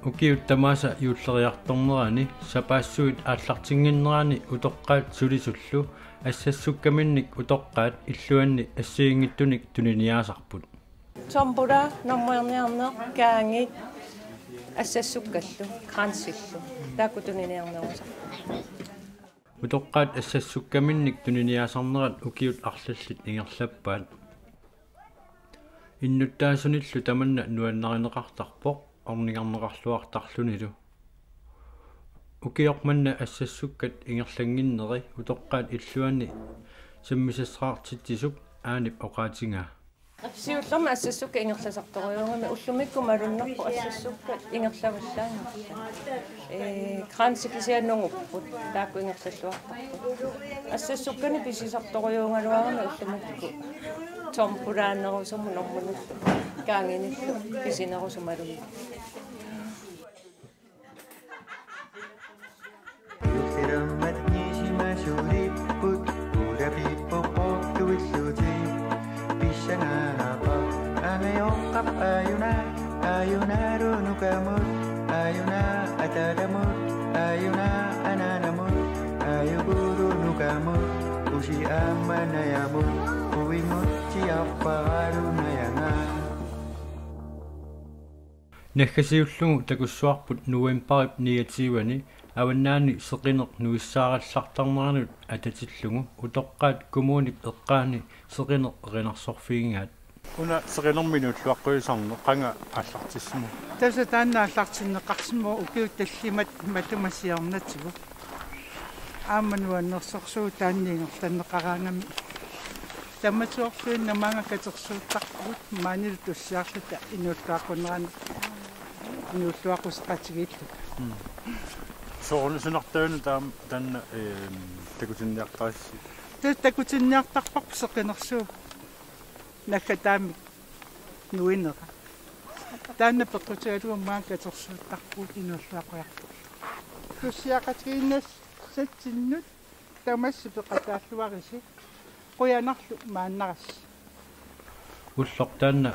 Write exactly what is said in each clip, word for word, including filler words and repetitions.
Ukiut tamaasa juulleriartornerani sapaassuit aallartinnginnerani utoqqaat sulisullu assassukkaminnik utoqqaat illuanni assigiinngitsunik tuniniaasarput. Tombola, normuerniarneq, kaangit, assassukkallu, kransillu. Taakku tuniniarnerusarput. Utoqqaat assassukkaminnik tuniniaasarnerat ukiut arlallit ingerlappaat. Innuttaasunillu tamanna nuannarineqartarpoq ornigarneqarluartarlunilu. Ukioq manna assassukkat ingerlannginneri utoqqaat illuanni sammisassaqartitsisup Aanip oqaatigaa. Siullermik assassukkat ingerlasartorujuugamik ullumikkut malunnarpoq assassukkat ingerlavallaanngillat. Ee, kransit kisianni nungupput, taakku ingerlalluartarput. Assassukkanik pisisartorujuugaluarami ullumikkut. Tombolaanerusumut normunillu, kaanginillu, pisinerusumut malunnarpoq. Juullerammat nisimasulipput, ulapiippoq portuillutik. Pissangaarpara angajoqqap aajuna, aajunaalu nukamut, aajuna ataatamut, aajuna anaanamut, aajukulu nukamut, usi aamma najamut, uingutsiarparalu najanga. Naggasiullugu takussuarput novembarip niogtyve-ani avannaani seqineq nuissaarallartarneranut atatillugu utoqqaat kommunip eqqaani seqineq erinarsorfigigaat. Una seqinermi inuulluaqquisarneq qanga aallartissimava? Tassa taanna aallartinneqarsimavoq ukiut tallimat matuma siornatigut. Aamma nuannersorsuuvoq taanna ingerlanneqaraangami. Tamatuorluinnaq maanga katersuuttarpugut maanilu tussiarluta inuulluaqqunerani inuulluaqquseqatigiilluta. Mm. Soorlu sunartaanna taam-, taanna, ehm, takutinniartarissi? Tassa takutinniartarparput seqinersuup naggataamik nuinera. Taanna peqqutigalugu maanga katersuuttarpugut inuulluaqqujarput. Tussiaqatigiinnassatsinnik tamassi peqataalluarisi. Qujanarlu maannarassi. Ulloq taanna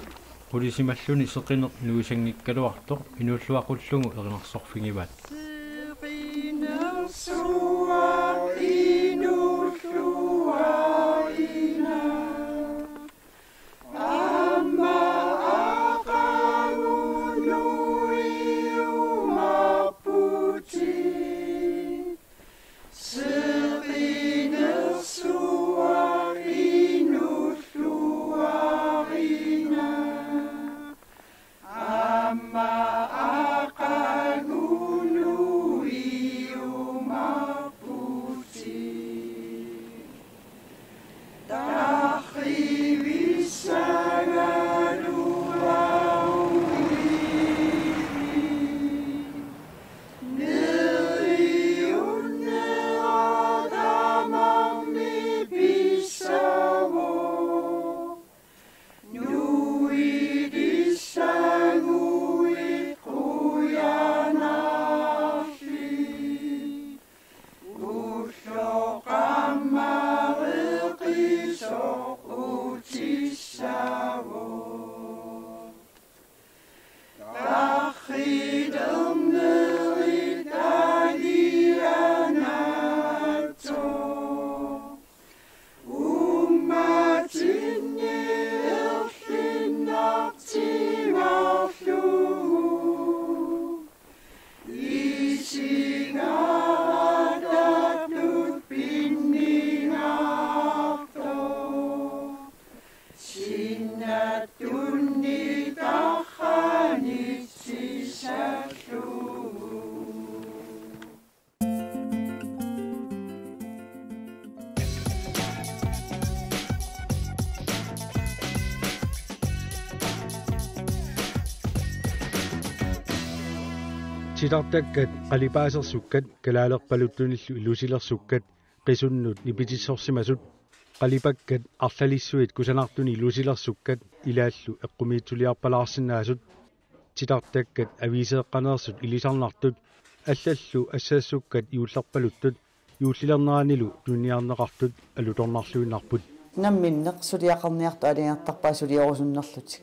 qulisimalluni seqineq nuisanngikkaluartoq inuulluaqqullugu erinarsorfigivaat. Seqinersuaq inuulluarina. Aamma aqagu nuiumaarputit. Seqinersuaq inuulluarina. Aamma aqagu nuiumaarputit. Tarrivissangaluaruni. Neriunneq tamarmi pissavoq. Nuilissanguit qujanarli. Ulloq aamma reqisoq utissavoq. Tarrilernerit alianaatsoq. Uummatinni erlinnartimaarlugu. Isingaratut pinningaartoq. Sinnattunni tarranitsissallugu. Titartakkat qalipaasersukkat kalaalerpaluttunillu ilusilersukkat qisunnut nipitissorsimasut. Qalipakkat arlalissuit kusanartuni ilusilersukkat ilaallu eqqumiitsuliarpalaarsinnaasut. Titartakkat aviiseeqqaneersut ilisarnartut allallu assassukkat juullerpaluttut juullilerneranilu tuniniarneqartut alutornarluinnarput. Namminneq suliaqarniartut aalajangertarpaat suliorusunnerlutik.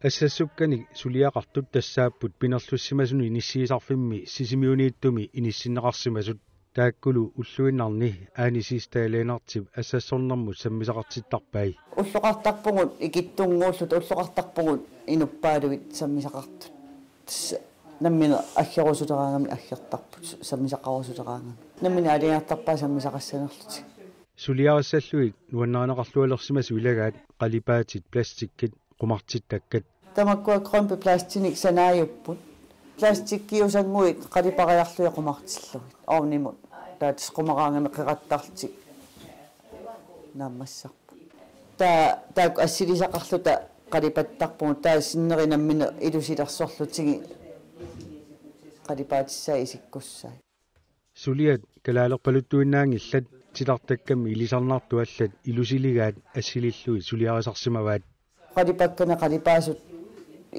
Assassukkanik suliaqartut tassaapput pinerlussimasunut inissiisarfimmi Sisimiuniittumi inissinneqarsimasut. Taakkulu ulluinnarni Aani Siegstad Lennartip assassornermut sammisaqartittarpai. Ulloqartarpugut ikittunnguulluta, ulloqartarpugut inuppaaluit sammisaqartut. Tassa nammineq aggerusuleraangami aggertarput, sammisaqarusuleraangami. Nammineq aalajangertarpaat sammisaqassanerlutik. Suliarissallugit nuannarineqarlualersimasut ilagaat qalipaatit plastikkit qumartittakkat. Tamakkua Grønby Plastinik sanaajupput. Plastikkiusannguit qalipariarlugit qumartillugit. Ovnimut. Taava tassa qumaraangami qeqattarlutik naammassarput. Taava taakku assilisaqarluta qalipattarpugut, taava sinneri nammineq ilusilersorlutigu qalipaatissaat isikkussai. Suliat kalaalerpaluttuinnaanngillat, titartakkammi ilisarnartut allat ilusiligaat assilillugit suliarisarsimavaat. Qalipakkanik qalipaasut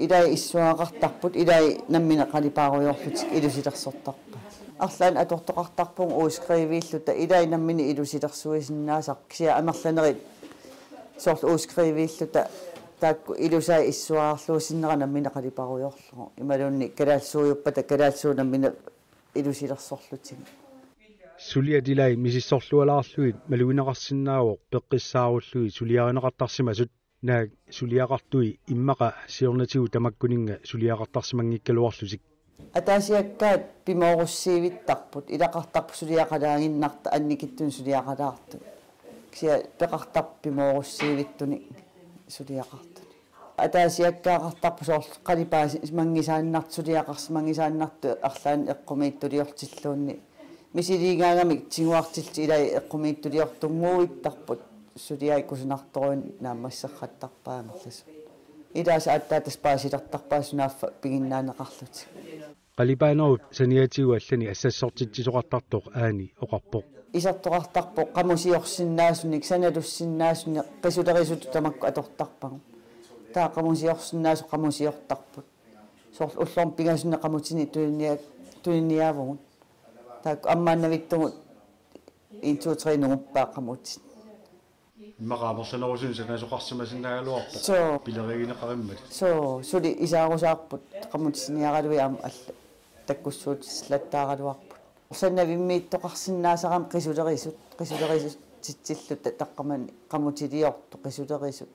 ilai issuaqartarput, ilai nammineq qalipaarujoorlutik ilusilersortarpaat. Arlaannik atortoqartarpugut uuskrivillutta ilai nammineq ilusilersuisinnaasarput, kisianni amerlanerit soorlu uuskrivillutta taakku ilusai issuaarluusinnera nammineq qalipaarujoorlugu. Imaluunniit kalaallisuujuppata kalaallisuut nammineq ilusilersorlutigu. Suliat ilai misissorlualaarlugit malugineqarsinnaavoq peqqissaarullugit suliarineqartarsimasut, naak suliaqartui immaqa siornatigut tamakkuninnga suliaqartarsimanngikkaluarlutik. Ataasiakkaat pimoorussiivittarput, ilaqartarput suliaqalaaginnartut, annikitsunik suliaqalaartut. Kisianni peqartarput pimoorussiivittunik suliaqartunik. Ataasiakkaaqartarput soorlu qalipaasimangisaannartut, suliaqarsimanngisaannartut arlaannik eqqumiitsuliortilluunniit. Misiliigaagamik tiguartillutik ilai eqqumiitsuliortunnguuittarput, suliai kusanartorujunik naammasseqqattarpaat amerlasuut. Ilaasa aatsaat tassa paasilertarpaat sunaaffa piginnaaneqarlutik. Qalipaanerup saniatigut allanik assassortitsisoqartartoq Aani oqarpoq. Isertoqartarpoq qamusiorsinnaasunik, sanalussinnaasunik, qisulerisutut tamakku atortarpagut. Taava qamusiorsinnaasut qamusiortarput. Soorlu ullormut pingasunut qamutinik tuninia-, tuniniaavugut. Taakku ammaannavittugut en, to, tre nunguppaat qamutit. Immaqa amerlanerusunik sanasoqarsimasinnaagaluarpoq. Soo. Pilerigineqarimmat. Soo, suli isaarusaarput, qamutissiniaralugit aamma alla takkussuutitsilattaaraluarput. Sanavimmiittoqarsinnaasarami qisulerisut, qisulerisutitsilluta taqqamani qamutiliortut qisulerisut.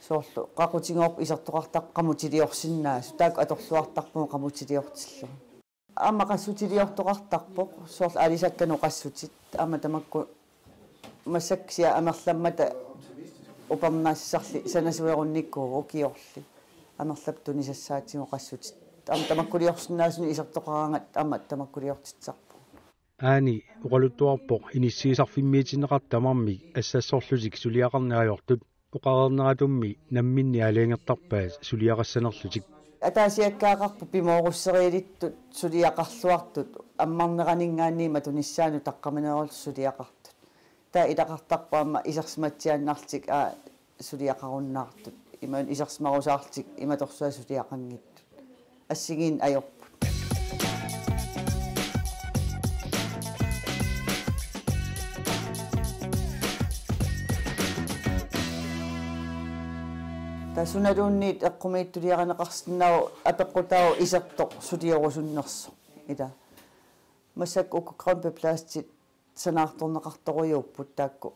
Soorlu qaqutigoorput isertoqartarput qamutiliorsinnaasut, taakku atorluartarpugut qamutiliortillugit. Aamma qassutiliortoqartarpoq, soorlu aalisakkanut qassutit, aamma tamakku massakkut kisianni amerlammata upernassarli sanasuerunnikuuvoq ukiorli. Amerlap tunisassaatigut qassutit. Aamma tamakkuliorsinnaasunik isertoqaraangat aamma tamakkuliortitsisarpugut. Aani oqaluttuarpoq inissiisarfimmiitinneqartut tamarmik assassorlutik suliaqarneq ajortut. Oqareerneratummi namminneq aalajangertarpaat suliaqassanerlutik. Ataasiakkaaqarput pimoorusseriilittut suliaqarluartut ammarneraninngaanniit matunissaannut taqqamineerlutik suliaqartut. Taava ilaqartarpoq aamma isersimatsiaannarlutik, aa, suliaqarunnaartut. Imaluunniit isersimarusaarlutik imatorsuaq suliaqanngitsut. Assigiinneq ajorput. Taava sunaluunniit eqqumiitsuliarineqarsinnaavoq apeqqutaavoq isertoq suliorusunnersoq. Ila. Massakkut uku Grønby Plastit sanaartorneqartorujuupput taakku.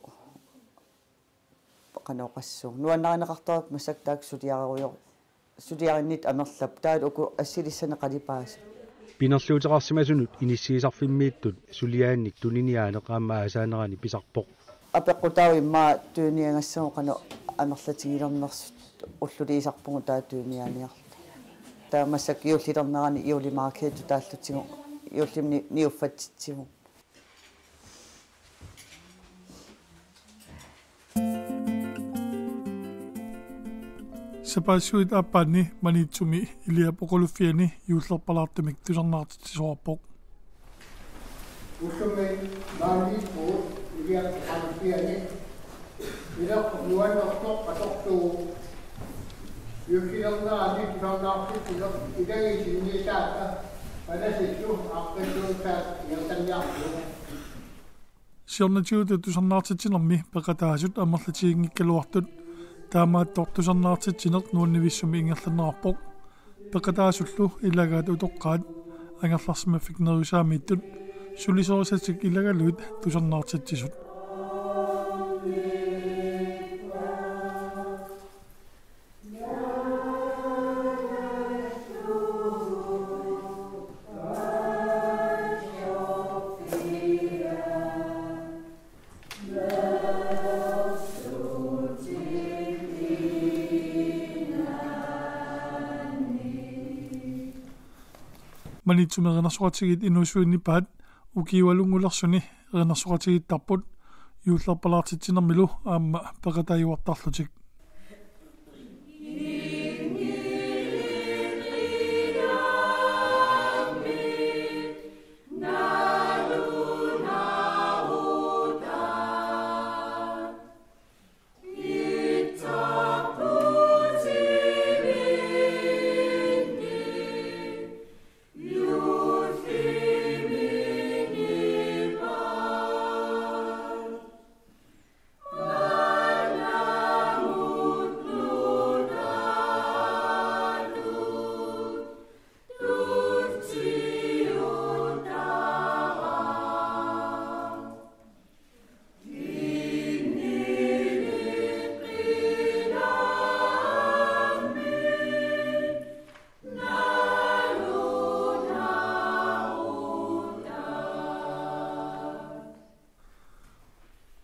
Qanoq oqassuunga. Nuannarineqartarput massakkut taakku suliarerujo-, suliarinnittut amerlaput. Taavalu uku assilissanik qalipaasut. Pinerluuteqarsimasunut inissiisarfimmiittut suliaannik tuniniaaneq aamma aasaanerani pisarpoq. Apeqqutaavoq immaqa tuniniagassagut qanoq amerlatigilernersut, ulluliisarpugut taava tuniniaaniarluta. Taava massakkut juullilernerani juulimaakkiittu taallutigu juullimi ni-, niuffatsitsigu. Sapaassuit aappaanni Maniitsumi Iliap oqaluffiani juullerpalaartumik tusarnaartitsisoqarpoq. Ullumi maaniippugut Iliap oqaluffiani. Ilaq nuannersoq atortugu. Juullilernerani tusarnaartitsineq ilagiit sinniisaata panasillu aaqqissuussaat ingerlanniarlugu. Siornatigut tusarnaartitsinermi peqataasut amerlatiginngikkaluartut Taamaattoq tusarnaartitsineq nuannivissumik ingerlanneqarpoq. Peqataasullu ilagaat utoqqaat angerlarsimaffik neriusaamiittut sulisorisatik ilagalugit tusarnaartitsisut. Maniitsumi erinarsoqatigiit inuusuttuinippaat ukiualunngulersuni erinarsoqatigiittarput juullerpalaartitsinermilu aamma peqataajuartarlutik.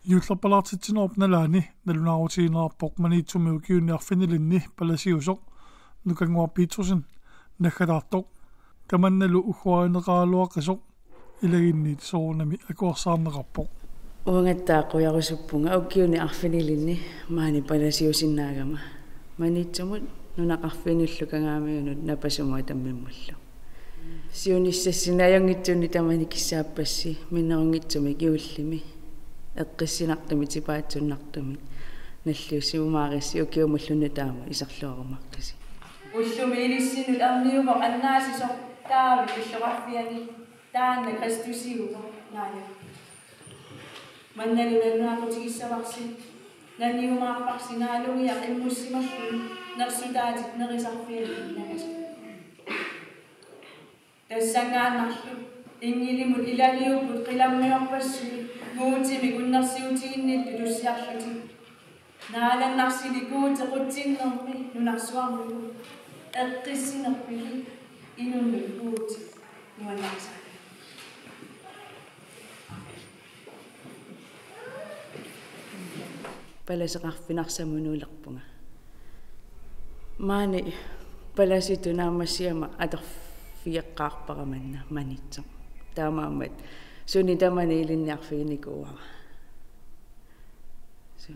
Juullerpalaartitsinerup nalaani nalunaarutigineqarpoq Maniitsumi ukiuni arfinilinni palasiusoq Nukannguaq Petrussenip naggataartoq. Tamannalu ugguarineqaraluaqisoq ilaginniit soorunami akuersaarneqarpoq. Uangattaaq qujarusuppunga ukiuni arfinilinni maani palasiusinnaagama. Maniitsumut nunaqarfinnullu Kangaamiunut Napasumut Atammimmullu. Siunissassinnik ajunngitsunik tamanit kissaappassi, minnerunngitsumik juullimi eqqissinartumik tipaatsunnartumik nalliussivumaarissi ukiumullu nutaamut iserluarumaartusi. Ullumi ilissinnut erniuvoq annaasisoq Daavip illoqarfiani, taanna Kristusiuvoq naaja. Mannalu nalunaaqutigissavasi, naniumaarparsi naalugiaq immussimalluni nersutaatit nerisarfianni nagasut. Tassanngaannarlu inngilimut ilaliupput qilammiorpassuit Guutimik unnersiutiginnittut tussiarlutik. Naalannarsili Guuti qutsinnermi nunarsuarmilu eqqissinerpili inunnut Guuti nuannarisaalu. Palaseqarfinnarsamut nuulerpunga. Maani palasitut naammassigama atorfigeqqaarpara manna Maniitsoq. Taamaammat suni tamani ilinniarfiginikuuara. Suu.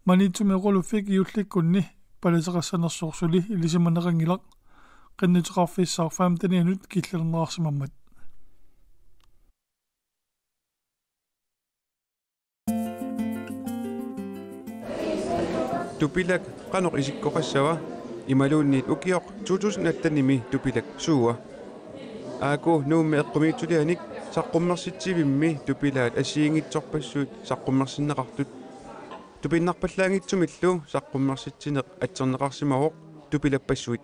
Maniitsumi oqaluffik juullikkunni palaseqassanersoq suli ilisimaneqanngilaq, qinnuteqarfissaaq femtenianut killilerneqarsimammat. Tupilak qanoq isikkoqassava? Imaluunniit ukioq to tusind attenimi Tupilak suua? Aaku Nuummi eqqumiitsulianik saqqummersitsivimmi tupilaat assigiinngitsorpassuit saqqummersinneqartut. Tupinnarpallaanngitsumillu saqqummersitsineq atserneqarsimavoq tupilappassuit.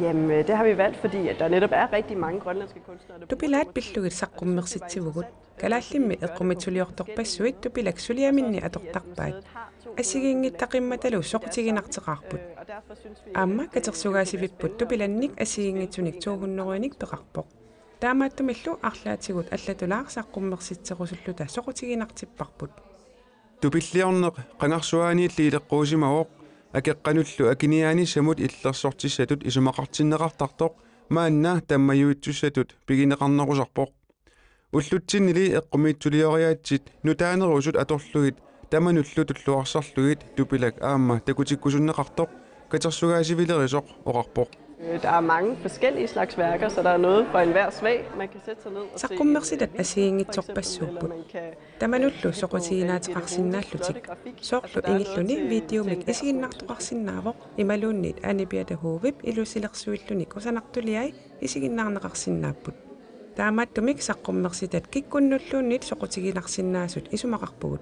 Jamen, øh, det har vi valgt, fordi at der netop er rigtig mange grønlandske kunstnere, der bruger Tupilaat pillugit saqqummersitsivugut. Kalaallimmi eqqumiitsuliortorpassuit Tupilak suliaminni atortarpaat. Assigiinngitsaqimmatalu soqutiginarteqarput. Aamma katersugaasivipput Tupilannik assigiinngitsunik to hundrede-nik peqarpoq. Taamaattumillu arlaatigut allatulaaq saqqummersitserusulluta soqutiginartipparput. Tupilliorneq qangarsuaaniilli ileqquusimavoq, akeqqanullu akiniaanissamut illersortissatut isumaqartinneqartartoq maanna tammajuitsussatut pigineqarnerusarpoq. Ullutsinnili eqqumiitsulioriaatsit nutaanerusut atorlugit tamanullu tulluarsarlugit Tupilak aamma takutikkusunneqartoq katersugaasivilerisoq oqarpoq. Øh, der er mange forskellige slags værker, så der er noget for enhver smag. Man kan sætte sig ned og se en, øh, Saqqummersitat video, for eksempel, eller assigiinngitsorpassuupput. Man kan, øh, Tamanullu soqutiginaateqarsinnaallutik. Soorlu ingilluni videomik isiginnartoqarsinnaavoq imaluunniit Ane Birthe Hoviup ilusilersuilluni kusanartuliai isiginnaarneqarsinnaapput. Taamaattumik saqqummersitat kikkunnulluunniit soqutiginarsinnaasut isumaqarpugut.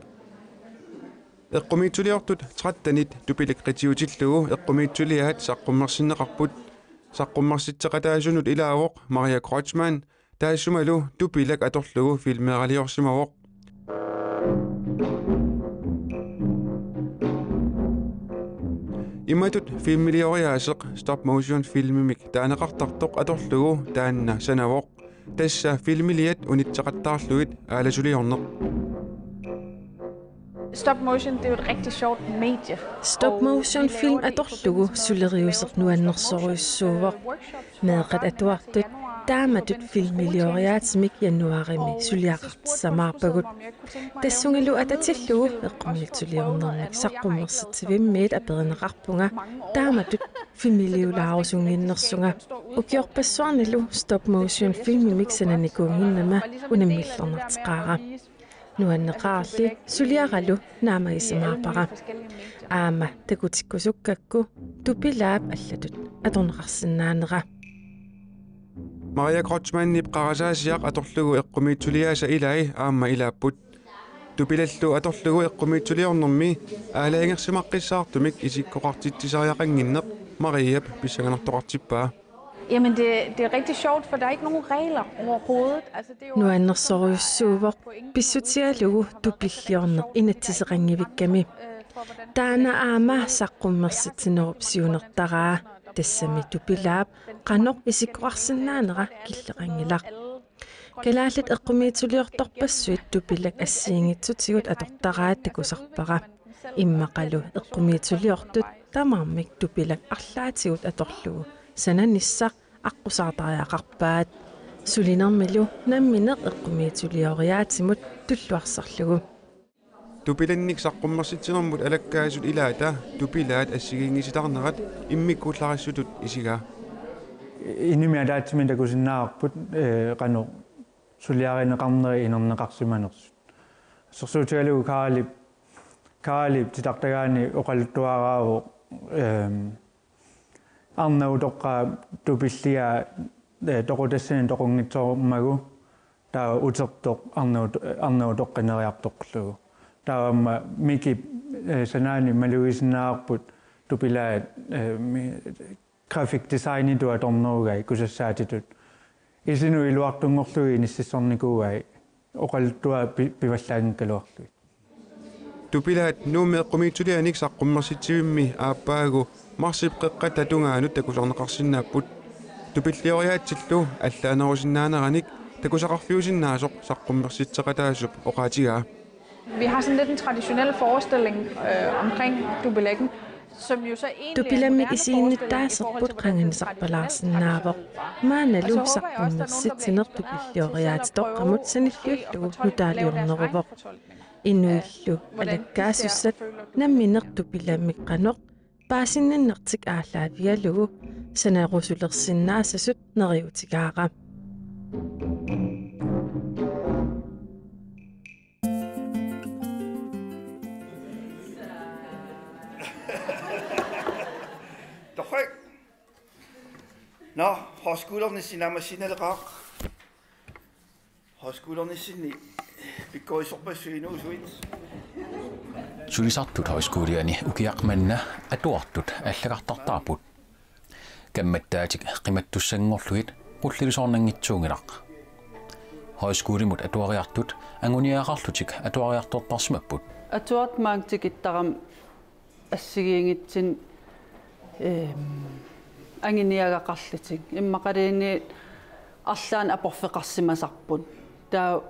Eqqumiitsuliortut trettenit Tupilak qitiutillugu eqqumiitsuliaat saqqummersinneqarput. Saqqummersitseqataasunut ilaavoq Maria Kreutzmann, taassumalu Tupilak atorlugu filmeeraliorsimavoq. Imatut filmilioriaaseq stop motion filmimik taaneqartartoq atorlugu taanna sanavoq. Tassa filmiliat unitseqattaarlugit aalasuliorneq. Stop motion, det er jo et rigtig sjovt medie. Stop motion film atorlugu suleriuseq nuannersorujussuuvoq. Meeqqat atuartut taamatut filmilioriaatimik januaarimi suliaqartissamaarpagut. Tassungalu atatillugu eqqumiitsuliornermik saqqummersitsivimmiit aperineqarpunga taamatut filmiliulaarusunnginnersunga. Ukiorpassuarnilu stop motion filmimik sananikuunnginnama unammillernarteqaara. Nuanneqaarli suliaralu naammagisamaarpara. Aamma takutikkusukkakku Tupilaap allatut atorneqarsinnaanera. Maria Kreutzmannip qarasaasiaq atorlugu eqqumiitsuliaasa ilai aamma ilaapput. Tupilallu atorlugu eqqumiitsuliornermi aalajangersimaqqissaartumik isikkoqartitsisariaqannginneq Mariap pissanganartoqartippaa. Jamen, det, det er rigtig sjovt, for der er ikke nogen regler overhovedet. Altså, det er jo også Nuannersorujussuuvoq pissutigalugu tupilliorneq inatsiseqanngivikkami. Taanna aamma saqqummersitsinerup siunertaraa, tassami Tupilaap qanoq isikkoqarsinnaanera killeqanngilaq. Kalaallit eqqumiitsuliortorpassuit Tupilak assigiinngitsutigut atortaraat takusarpara. Immaqalu eqqumiitsuliortut tamarmik Tupilak arlaatigut atorlugu sananissaq aqqusaartariaqarpaat. Sulinermilu nammineq eqqumiitsulioriaatimut tulluarsarlugu. Tupilannik saqqummersitsinermut alakkaasut ilaata Tupilaat assigiinngisitaarnerat immikkuullarissutut isigaa. Inimi ataatsimi takusinnaavarput, ee, qanoq suliarineqarneri inerneqarsimanersut. Assersuutigalugu Kaalip, Kaalip titartagaani oqaluttuaraavoq, ehm, arnat utoqqaat tupilliat, eh, toqutassanik toqunngitsoormagu, taava utertoq arnat ut-, arnat utoqqineriartorlugu. Taava aamma Mikip, eh, sanaani malugisinnaavarput Tupilaat, eh, mi-, graphic designitut atornerugai kusassaatitut. Isinut iluartunngorlugit inississornikuugai oqaluttuat pi-, pivallaanngikkaluarlugit. Tupilaat Nuummi eqqumiitsulianik saqqummersitsivimmi aappaagu marsip qeqqata tungaanut takusarneqarsinnaapput. Tupillioriaatsillu allaanerusinnaaneranik takusaqarfiusinnaasoq saqqummersitseqataasup oqaatigaa. Vi har sådan lidt en traditionel forestilling, øh, omkring Tupilakken, som jo så egentlig er en Tupilammik moderne forestilling i forhold til, hvad det handler om. Isiginnittaaserput qanganisarpalaarsinnaavoq. Maannalu saqqummersitsineq tupillioriaatitoqqamut sanilliullugu nutaaliorneruvoq. Inuillu alakkaasussat nammineq Tupilammik qanoq paasinninnartik aallaavigalugu sanarusulersinnaassasut neriuutigaara. Torrak. Nå, højskolerne sinamasinnaleqaaq. Højskolernissinni pikkorissorpassuit inuusuit. Sulisartut Højskoliani ukiaq manna atuartut allagartartaarput. Kammattaatik qimattussanngorlugit qullilusoornanngitsuunngilaq. Højskolimut atuariartut anguniagaqarlutik atuariartortarsimapput. Atuartut maanga tikittarami assigiinngitsunik, ehm, anguniagaqarlutik. Immaqaluunniit arlaannik aporfeqarsimasarput. Taa-,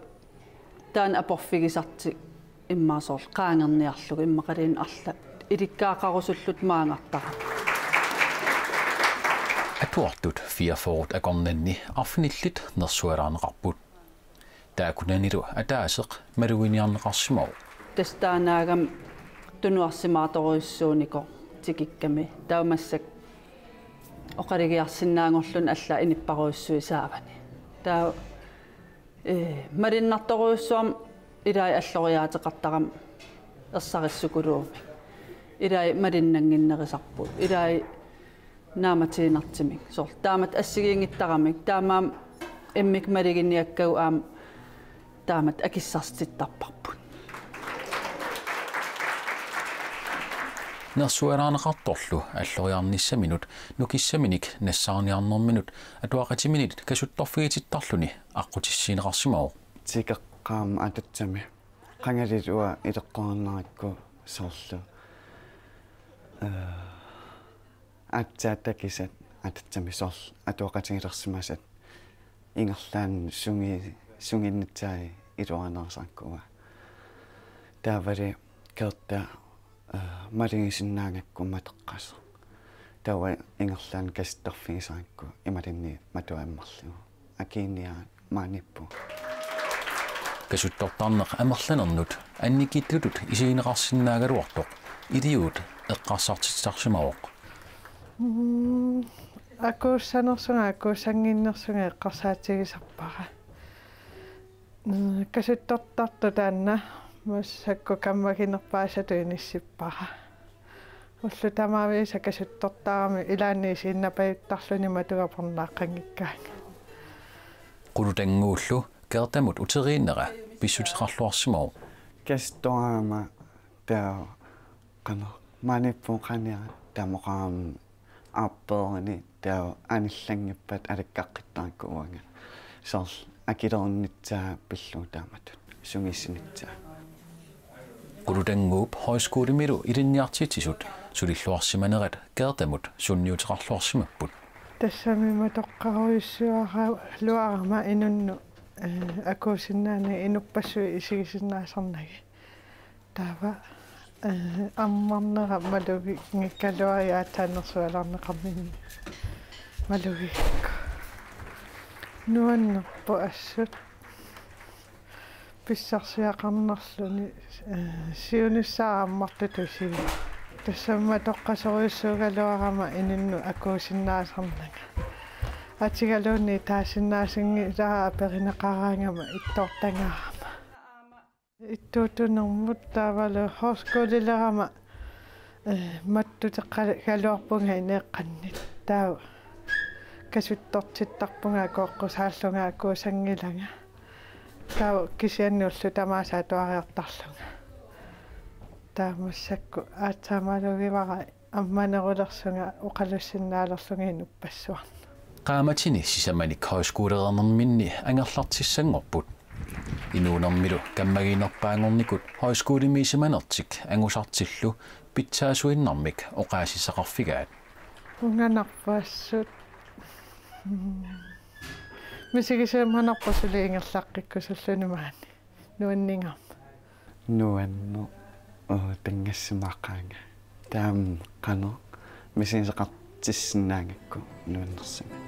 taanna aporfigisartik immaqa soorlu qaangerniarlugu immaqaluunniit arlaat ilikkagaqarusullutik maangartaramik. Atuartut fireogfyrre akornanni arfinillit nersualaarneqarput. Taakkunanilu ataaseq maluginiarneqarsimavoq. Tassa taannaagami tunuarsimaartorujussuunikoq tikikkami. Taava massakkut oqalugiarsinnaanngorluni allaat inuppassuit saavani. Taava, eh, malunnartorujussuarmik ilai alloriaateqartarami ersarissukuluumik. Ilai malunnannginnerusarput. Ilai naammassiinnartumik. Soorlu taamatut assigiinngittaramik. Taamaammat immikkut maluginiakkagut aamma taamatut akissarsitittarparput. Nersualaarneqartorlu alloriarnissaminut nukissaminik nassaarniarnerminut atuaqatiminit kasuttorfigitittarluni aqqutissiineqarsimavoq. Tikeqqaarmat atussami qangalilua ileqqoriinnarakku soorlu, eh, aatsaat takisat atussami soorlu atuaqatigilersimasat ingerlaannaq sungi-, sungiunnissaat iluarinerusarakkit. Taavalu Gerda, eh, malugisinnaagakku matoqqasoq. Taava ingerlaannaq kasuttorfigisarakku imaluunniit matuammarlugu. Akiiniarit maaniippugut. Kasuttortarneq amerlanernut annikillutut isigineqarsinnaagaluartoq iliuut eqqarsartitsisarsimavoq. Mm, akuussanersunga, akuussannginnersunga eqqarsaatigisarpara. Mm, kasuttortartoq taanna massakkut kammaginerpaasatut inissippara. Ullut tamaviisa kasuttortarami ilaanni isiginnapajuttarluni matuga pornaaqqanngikkaangat. Qulutannguullu Gertamut uteriinnera pissuteqarluarsimavoq. Kasuttorama taava qanoq maaniippugut qaniga tamoqaam aapperini taava anillanngippat alikkaqqittarakku uanga. Soorlu akilerinissaa pillugu taamatut sungiussinissaa. Qulutannguup højskolemilu ilinniartitsisut sulilluarsimanerat Gertamut sunniuteqarluarsimapput. Tassami matoqqarujussuaraluarama inunnut, eh, akuusinnaanagit inuppassuit isigisinnaasarnagit. Taava, eh, ammarnera maluginngikkaluarlunga aatsaat nersualaarneqarninni malugigakku. Nuannerpoq assut pissarsiaqarnerluni, eh, siunissara ammartutut isigivoq. Tassami matoqqasorujussuugaluarama inunnut akuusinnaasarnanga. Atigaluunniit taasinnaasunngilanga aperineqaraangama ittoortangaarama. Ittuutunermut taavalu højskolilerama, eh, mattuteqaluarpunga ineeqqanni. Taava kasuttortittarpunga akuuqqusaallunga akuussanngilanga. Taava kisianni ullut tamaasa atuariartarlunga. Taava massakkut aatsaat malugivara ammanerulersunga oqalussinnaalerlunga inuppassuarnut. Qaammatini sisamanik højskolereernerminni angerlartissanngorput. Inuunermilu kammagiinerpaanngornikut højskolemiisimanertik angusartillu pitsaasuinnarmik oqaasissaqarfigaat. Unganarput assut. Mm. Misigisimanerput suli ingerlaqqikkusulluni maani. Nuanninga. Nuanneq, eh, tanngassimaqaanga. Taama qanoq misigisaqartissinnaagakku nuannersimavoq.